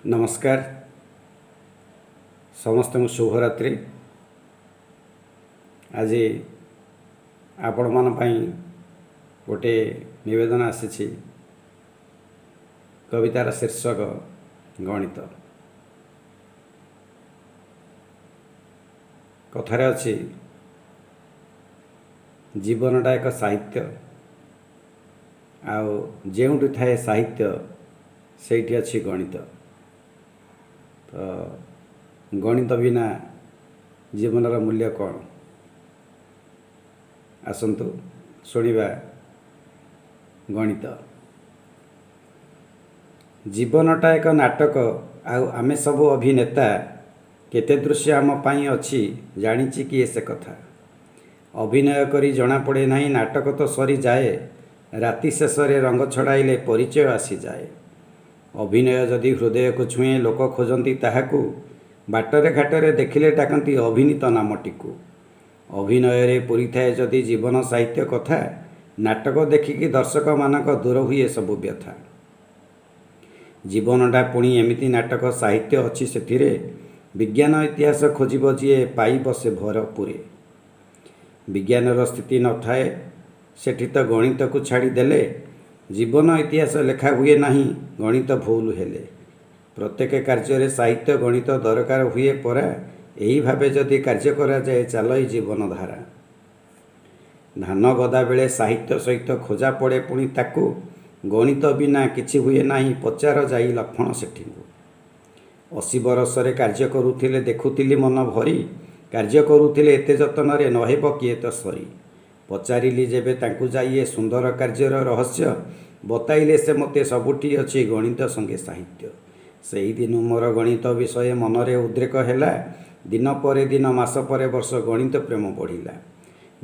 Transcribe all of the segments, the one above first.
ନମସ୍କାର ସମସ୍ତଙ୍କୁ, ଶୁଭରାତ୍ରି। ଆଜି ଆପଣମାନଙ୍କ ପାଇଁ ଗୋଟେ ନିବେଦନ ଆସିଛି। କବିତାର ଶୀର୍ଷକ ଗଣିତ। କଥାରେ ଅଛି, ଜୀବନଟା ଏକ ସାହିତ୍ୟ, ଆଉ ଯେଉଁଠି ଥାଏ ସାହିତ୍ୟ ସେଇଠି ଅଛି ଗଣିତ। ତ ଗଣିତ ବିନା ଜୀବନର ମୂଲ୍ୟ କ'ଣ? ଆସନ୍ତୁ ଶୁଣିବା ଗଣିତ। ଜୀବନଟା ଏକ ନାଟକ, ଆଉ ଆମେ ସବୁ ଅଭିନେତା। କେତେ ଦୃଶ୍ୟ ଆମ ପାଇଁ ଅଛି, ଜାଣିଛି କିଏ ସେ କଥା? ଅଭିନୟ କରି ଜଣାପଡ଼େ ନାହିଁ, ନାଟକ ତ ସରିଯାଏ। ରାତି ଶେଷରେ ରଙ୍ଗ ଛଡ଼ାଇଲେ ପରିଚୟ ଆସିଯାଏ। ଅଭିନୟ ଯଦି ହୃଦୟକୁ ଛୁଏଁ, ଲୋକ ଖୋଜନ୍ତି ତାହାକୁ। ବାଟରେ ଘାଟରେ ଦେଖିଲେ ଡାକନ୍ତି ଅଭିନୀତ ନାମଟିକୁ। ଅଭିନୟରେ ପୂରିଥାଏ ଯଦି ଜୀବନ ସାହିତ୍ୟ କଥା, ନାଟକ ଦେଖିକି ଦର୍ଶକମାନଙ୍କ ଦୂର ହୁଏ ସବୁ ବ୍ୟଥା। ଜୀବନଟା ପୁଣି ଏମିତି ନାଟକ, ସାହିତ୍ୟ ଅଛି ସେଥିରେ। ବିଜ୍ଞାନ ଇତିହାସ ଖୋଜିବ ଯିଏ, ପାଇବ ସେ ଭରପୁରେ। ବିଜ୍ଞାନର ସ୍ଥିତି ନଥାଏ ସେଠି ତ ଗଣିତକୁ ଛାଡ଼ିଦେଲେ। ଜୀବନ ଇତିହାସ ଲେଖା ହୁଏ ନାହିଁ ଗଣିତ ଭୁଲ ହେଲେ। ପ୍ରତ୍ୟେକ କାର୍ଯ୍ୟରେ ସାହିତ୍ୟ ଗଣିତ ଦରକାର ହୁଏ ପରା। ଏହି ଭାବେ ଯଦି କାର୍ଯ୍ୟ କରାଯାଏ, ଚାଲଇ ଜୀବନଧାରା। ଧାନ ଗଦା ବେଳେ ସାହିତ୍ୟ ସହିତ ଖୋଜା ପଡ଼େ ପୁଣି ତାକୁ। ଗଣିତ ବିନା କିଛି ହୁଏ ନାହିଁ, ପଚାର ଯାଇ ଲକ୍ଷ୍ମଣ ସେଠୀଙ୍କୁ। 80 ବରଷରେ କାର୍ଯ୍ୟ କରୁଥିଲେ ଦେଖୁଥିଲି ମନ ଭରି। କାର୍ଯ୍ୟ କରୁଥିଲେ ଏତେ ଯତ୍ନରେ, ନହେବ କିଏ ତ ସରି। ପଚାରିଲି ଯେବେ ତାଙ୍କୁ ଯାଇ ଏ ସୁନ୍ଦର କାର୍ଯ୍ୟର ରହସ୍ୟ, ବତାଇଲେ ସେ ମୋତେ, ସବୁଠି ଅଛି ଗଣିତ ସଙ୍ଗେ ସାହିତ୍ୟ। ସେଇଦିନୁ ମୋର ଗଣିତ ବିଷୟ ମନରେ ଉଦ୍ରେକ ହେଲା। ଦିନ ପରେ ଦିନ, ମାସ ପରେ ବର୍ଷ, ଗଣିତ ପ୍ରେମ ବଢ଼ିଲା।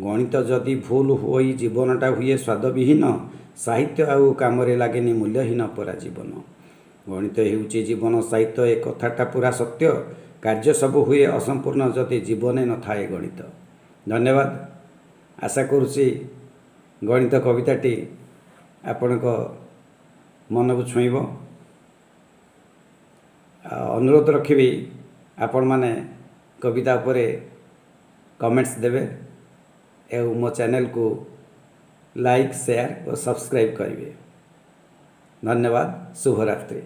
ଗଣିତ ଯଦି ଭୁଲ ହୋଇ ଜୀବନଟା ହୁଏ ସ୍ୱାଦବିହୀନ। ସାହିତ୍ୟ ଆଉ କାମରେ ଲାଗେନି, ମୂଲ୍ୟହୀନ ପରା ଜୀବନ। ଗଣିତ ହେଉଛି ଜୀବନ ସାହିତ୍ୟ, ଏ କଥାଟା ପୁରା ସତ୍ୟ। କାର୍ଯ୍ୟ ସବୁ ହୁଏ ଅସମ୍ପୂର୍ଣ୍ଣ ଯଦି ଜୀବନେ ନଥାଏ ଗଣିତ। ଧନ୍ୟବାଦ। ଆଶା କରୁଛି ଗଣିତ କବିତାଟି ଆପଣଙ୍କ ମନକୁ ଛୁଇଁବ। ଆଉ ଅନୁରୋଧ ରଖିବି, ଆପଣମାନେ କବିତା ଉପରେ କମେଣ୍ଟସ୍ ଦେବେ ଏବଂ ମୋ ଚ୍ୟାନେଲକୁ ଲାଇକ୍, ସେୟାର ଓ ସବସ୍କ୍ରାଇବ୍ କରିବେ। ଧନ୍ୟବାଦ। ଶୁଭରାତ୍ରି।